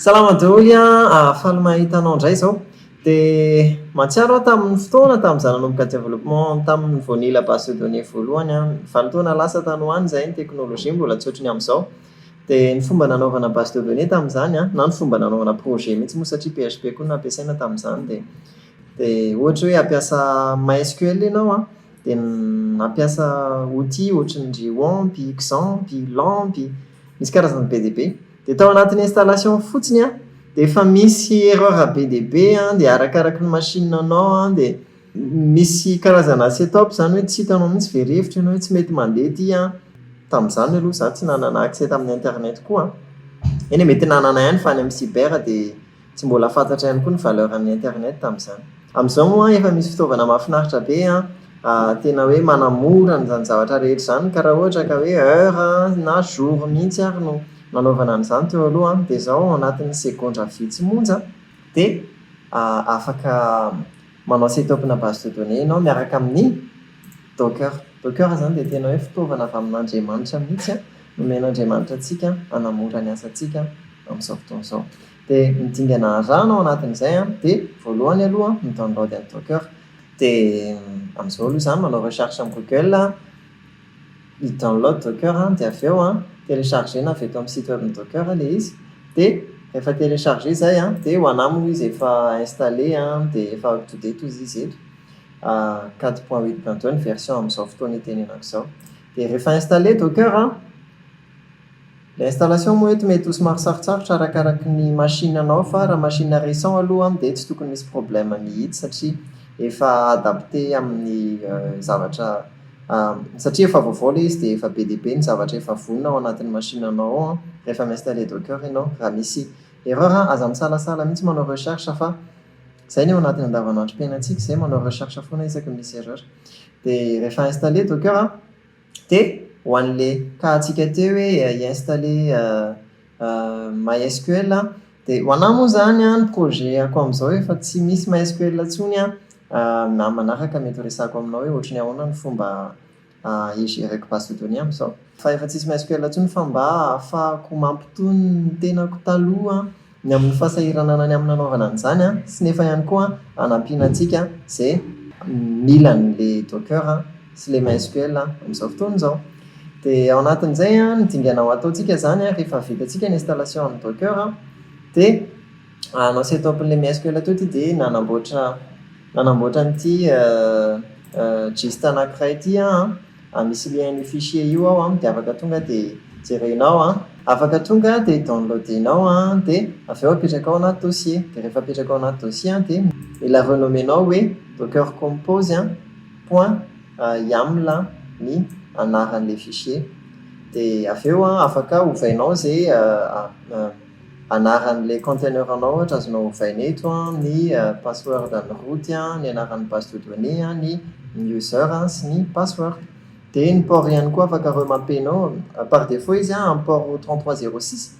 Salama daholo an, faly mahita anao indray izao. Dia mahatsiaro aho tamin'ny fotoana tamin'izaho nanomboka développement tamin'ny vao nila base de données voalohany an, 8 taona lasa tany ho any izay, ny teknolojia mbola tsy ohatry ny amin'izao. Dia ny fomba nanaovana base de données tamin'izany an, na ny fomba nanaovana projet mihitsy moa satria PHP koa no nampiasaina tamin'izany, dia ohatra hoe hampiasa MySQL ianao an, dia nampiasa outil ohatry ny WAMP, XAMPP, LAMP, misy karazany be dia be. Dia tao anatin'ny installation fotsiny an, dia efa misy erreur be dia be an, dia arakaraky ny machine anao an, dia misy karazana setup izany hoe tsy hitanao mihitsy, very hevitra ianao hoe tsy mety mandeha ity an. Tamin'izany aloha izaho tsy nanana accès tamin'ny internet koa an. Eny e, mety nanana ihany fa any amin'ny cyber, dia tsy mbola fantatra ihany koa ny valeur an'ny internet tamin'izany. Amin'izao moa efa misy fitaovana mahafinaritra be an, tena hoe manamora an'izany zavatra rehetra izany, ka raha ohatra ka hoe heure na jour mihitsy ary no nanaovana an'izany teo aloha an, dia izao ao anatin'ny segondra vitsy monja dia afaka manao setup na base de données ianao miaraka amin'ny Docker. Docker izany dia tena hoe fitaovana avy amin'Andriamanitra mihitsy an, nomen'Andriamanitra antsika hanamora ny asantsika amin'izao fotoana izao. Dia ny dingana arahana ao anatin'izay an, dia voalohany aloha mi-download an'ny Docker. Dia amin'izao aloha izany manao recherche amin'ny Google, mi-download Docker, dia avy eo an télécharger-na avy eto amin'ny site web ny Docker ilay izy. Dia rehefa télécharger izay an, dia ho anahy moa izy efa installé an, dia efa up to date ozy izy eto. 4.8.2 ny version amin'izao fotoana itenenako izao. Dia rehefa installé Docker an, ilay installation moa eto mety ho somary sarotsarotra arakaraky ny machine anao, fa raha machine récent aloha dia tsy tokony misy problème mihitsy satria efa adapté amin'ny zavatra, satria efa vaovao ilay izy, dia efa be dia be ny zavatra efa vonona ao anatin'ny machine anao ao an rehefa mi-installer Docker ianao. Raha misy erreur, aza misalasala mihitsy manao recherche, fa izay ny ao anatin'ny andavanandrom-piainantsika izay, manao recherche foana isaky ny misy erreur. Dia rehefa installé Docker an, dia ho an'le cas antsika teo hoe hi-installer MySQL, dia ho anahy moa zany an, ny projet ako amin'izao efa tsy misy MySQL intsony an, na manaraka mety ho resahako aminao hoe ohatry ny ahoana ny fomba hi-gérer-ko base de données amin'izao. Fa efa tsisy MySQL intsony, fa mba ahafahako mampitony ny tenako taloha ny amin'ny fahasahiranana ny amin'ny nanaovana an'izany an, sy nefa ihany koa hanampiana antsika izay mila an'le Docker sy le MySQL amin'izao fotoana izao. Dia ao anatin'izay an, ny dingana ho ataontsika izany an, rehefa vitantsika ny installation amin'ny Docker, dia hanao setup an'le MySQL teo ty, dia nanamboatra an'ity gist anankiray ity aho an, misy lien io fichier io ao an, dia afaka tonga dia jerenao an, afaka tonga dia downloadenao an, dia avy eo apetraka ao anaty dossier. Dia rehefa apetraka ao anaty dossier an, dia mila renommenao hoe docker compose an point yaml ny anaran'ilay fichier. Dia avy eo an, afaka ovainao izay anaran'ilay conteneur anao. Ohatra, azonao ovaina eto an ny password an'ny root an, ny anaran'ny base de données an, ny user sy ny password. Dia ny port ihany koa afaka remappenao. Par défaut izy an amin'ny port 3306,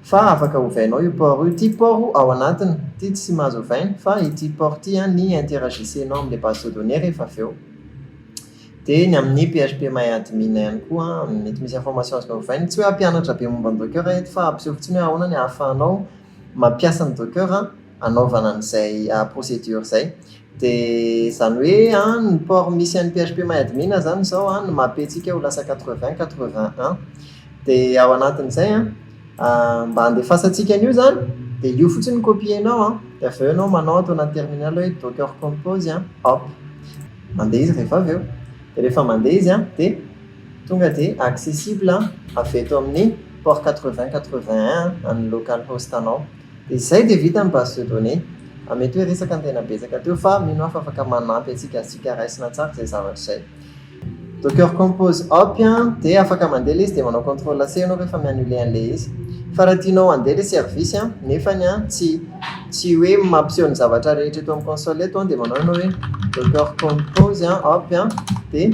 fa afaka ovainao io port io. Ity port ao anatiny ity tsy mahazo ovaina, fa ity port ity an ny interagissez-nao amin'ilay base de données rehefa avy eo. Dia ny amin'ny PHP MyAdmin ihany koa mety misy information azonao ovaina. Tsy hoe hampianatra be momba ny Docker eto, fa hampiseho fotsiny hoe ahoana ny ahafahanao mampiasa ny Docker hanaovana an'izay procédure izay. Dia izany hoe an, ny port misy an'ny PHP MyAdmin zany izao an, ny mappentsika ho lasa 80 81. Dia ao anatin'izay an, mba handefasantsika an'io zany, dia io fotsiny no copier-nao an, dia avy eo ianao manao ato anaty terminal hoe docker compose an up. Mandeha izy rehefa avy eo. Dia rehefa mandeha izy an, dia tonga dia accessible avy eto amin'ny port 80 81 an'ny localhost anao. Dia izay, dia vita ny base de données. Mety hoe resaka ny tena betsaka teo, fa mino aho fa afaka manampy antsika azontsika raisina tsara izay zavatra izay. Docker compose up an, dia afaka mandeha ilay izy, dia manao contrôle C ianao rehefa mi-annuler an'ilay izy. Fa raha tianao handeha ilay service an, nefany an tsy hoe mampiseho ny zavatra rehetra eto amin'ny console eto an, dia manao ianao hoe docker compose an up an, dia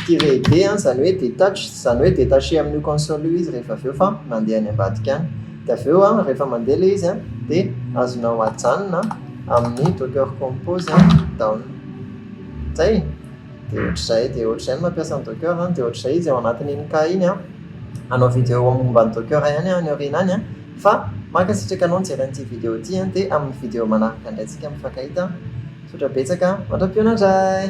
tiret D an, izany hoe detach, izany hoe détaché amin'io console io izy rehefa avy eo, fa mandeha any ambadika any. Dia avy eo an, rehefa mandeha ilay izy an, dia azonao ajanona amin'ny docker compose an down. Zay. Dia ohatr'izay, dia ohatr'izay no mampiasa ny Docker an, dia ohatr'izay izy ao anatin'iny cas iny an. Hanao vidéo momba ny Docker ihany aho any aoriana any an, fa Mankasitraka anao nijery an'ity vidéo ity an, dia amin'ny vidéo manaraka indray tsika mifankahita. Misaotra betsaka, mandra-pihaona indray!